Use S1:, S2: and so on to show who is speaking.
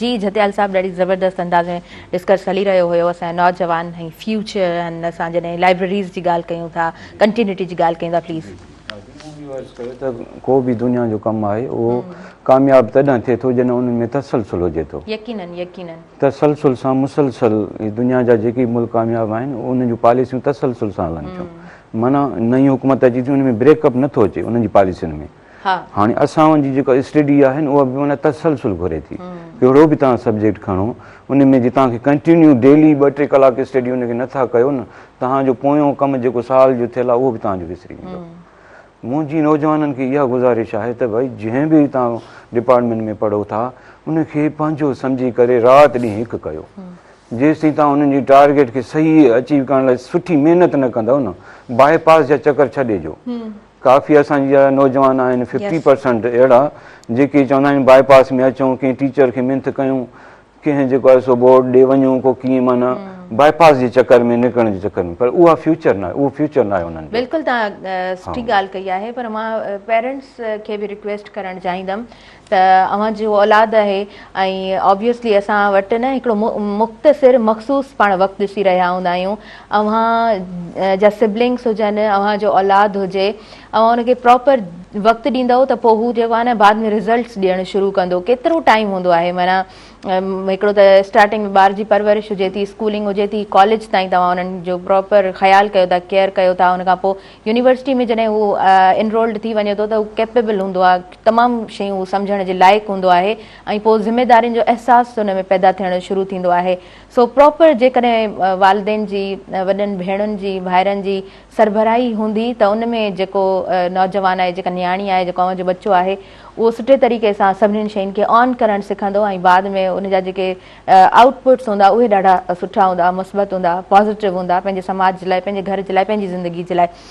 S1: جي جهتيال صاحب، ڏاڍي زبردست انداز ۾ ڊسڪس هلي رهيو هيو. اسان جا نوجوان ۽ فيوچر ۽ اسان جڏهن لائبريريز جي ڳالهه ڪيون ٿا، ڪنٽينيوٽي جي ڳالهه ڪيون ٿا، پليز.
S2: مون اهو عرض ڪيو ته ڪو به دنيا جو ڪم آهي، اهو ڪامياب تڏهن ٿئي ٿو جڏهن ان ۾ تسلسل هجي ٿو.
S1: يقينن يقينن.
S2: تسلسل سان مسلسل، هي دنيا جا جيڪي به ملڪ ڪامياب آهن، انهن جون پاليسيون تسلسل سان هلن ٿيون. معنيٰ نئين حڪومت اچي ٿي، ان ۾ بريڪ اپ نٿو اچي انهن جي پاليسين ۾. هاڻي اسان جي جيڪا اسٽڊي آهي نه، اها به معنيٰ تسلسل گهري ٿي. ڪهڙو به توهان سبجيڪٽ کڻو، ان ۾ جي توهان کي ڪنٽينيو ڊيلي ٻه ٽي ڪلاڪ اسٽڊي ان کي نٿا ڪيو نه، توهان جو پويون ڪم جيڪو سال جو ٿيل آهي، اهو به توهان جو وسري ويندو. منهنجي نوجوانن کي اها گذارش آهي ته ڀائي، جنهن به توهان ڊپارٽمينٽ ۾ پڙهو ٿا، ان کي پنهنجو سمجهي ڪري رات ڏينهن هڪ ڪيو. جيستائين توهان انهن جي ٽارگيٽ کي صحيح اچيو ڪرڻ لاء سٺي محنت نه ڪندؤ نه، باء پاس جا چڪر ڇڏي جو. ڪافي اسان جا نوجوان آهن، 50% اهڙا جيڪي چوندا آهن باء پاس ۾ اچون، ڪنهن ٽيچر کي منٿ ڪيون، ڪنهن جيڪو آهي سو بورڊ ڏي وڃون، ڪو ڪيئن، معنيٰ باء پاس جي چڪر ۾ نڪرڻ جي چڪر ۾، پر اها فيوچر ناهي، اهو فيوچر ناهي انهن جو.
S1: بلڪل، توهان سٺي ڳالهه ڪئي آهي، پر مان پيرنٽس کي به رڪويسٽ ڪرڻ چاهيندم ته اوهان جو اولاد آهي ۽ آبويسلي اسان وٽ نه هڪڙو مختصر مخصوص پاڻ وقت ڏسي رهيا هوندا آهيون. اوهان جا سبلنگس هجن، اوهان جو اولاد هجي، اوهان ان کي پراپر وقت ڏيندؤ ته پوء هو جيڪو آهي نه بعد ۾ رزلٽس ڏيڻ شروع ڪندو. ڪيترو ٽائيم هوندو آهي؟ معنيٰ هڪڙو ته اسٽارٽنگ ۾ ٻار جي پرورش هجي ٿي، اسڪولنگ هجي ٿي، ڪاليج تائين توهان انهن جو پراپر خيال ڪيو ٿا، ڪيئر ڪيو ٿا، ان کان پوء يونيورسٽي ۾ جڏهن هو انرولڊ ٿي وڃي ٿو ته هو ڪيپيبل هوندو آهي، تمام شيون هو سمجهڻ جي لائق هوندو آهي ۽ پوء ذميدارين جو احساس ان ۾ پيدا ٿيڻ شروع ٿيندو آهي. سو پراپر جيڪڏهن والدين جي، وڏن ڀيڻن جي، ڀائرن جي سربراهي هوندي ته ان ۾ جيڪو نوجوان آهي، جيڪا نياڻي آهي، جيڪو اوهان جو ٻچو آهي، اهو سٺي طريقي سان سڀنين شين کي آن ڪرڻ سکندو ۽ بعد ۾ ان جا جيڪي آئوٽ پٽس هوندا، اهي ڏاڍا سٺا هوندا، مثبت هوندا، پازيٽو هوندا، پنهنجي سماج جي لاء، پنهنجي گهر جي لاء، پنهنجي زندگي جي لاء.